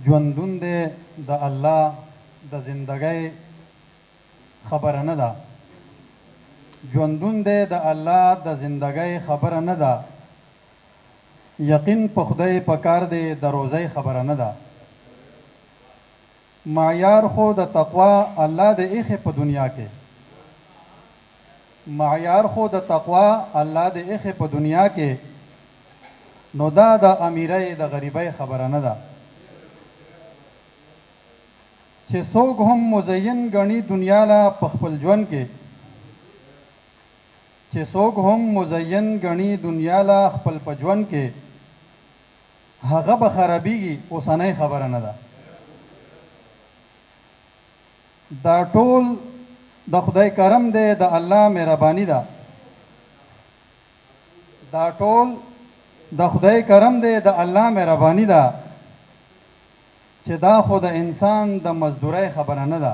ژوندون دی د الله د زندګۍ خبره نه ده. ژوندون دی د الله د زندګۍ خبره نه ده. یقین په خدای په کار دی د روزۍ خبره نه ده. معیار خو د تقوا الله دې ایښی په دنیا کې. معیار خو د تقوا الله دې ایښی په دنیا کې نو دا د امیرۍ د غریبۍ خبره نه ده. چې څوک هم مزین ګڼي دنیا له په خپل ژوند کې. چې څوک هم مزین ګڼي دنیا له خپل په ژوند کې هغه به خرابیږي اوسنۍ خبره نه ده. دا ټول د خدای کرم دی د الله مهرباني ده. دا ټول د خدای کرم دی د الله مهرباني ده چې دا خو د انسان د مزدورۍ خبره نه ده.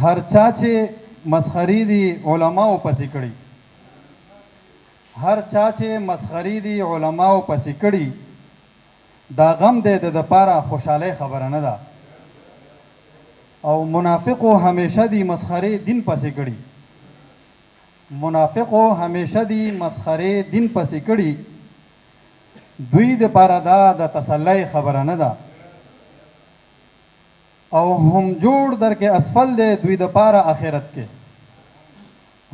هر چا چې مسخرې دي علماو پسې کړي. هر چا چې مسخرې دي علماو پسې کړي دا غم دی د دپاره خوشحالۍ خبره نه ده. او منافقو همیشه دي مسخرې دین پسې کړي. منافقو همیشه دي مسخرې دین پسې کړي دوی دپاره دا د تسلۍ خبره نه ده. او هم جوړ درک اسفل دی دوی دپاره اخرت کې.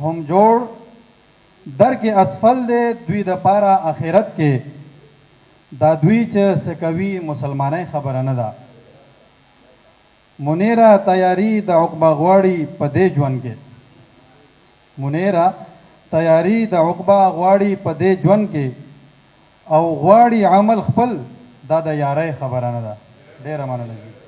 هم جوړ درک اسفل دی دوی دپاره اخرت کې. دا دوی چې څه کوي مسلمانۍ خبره نه ده. منیره تیاری د عقبا غواړي په دې ژوند کې. منیره تیاری د عقبا غواړي په دې ژوند کې او غواړي عمل خپل دا د یارۍ خبره نه ده. ډیره مننه جی.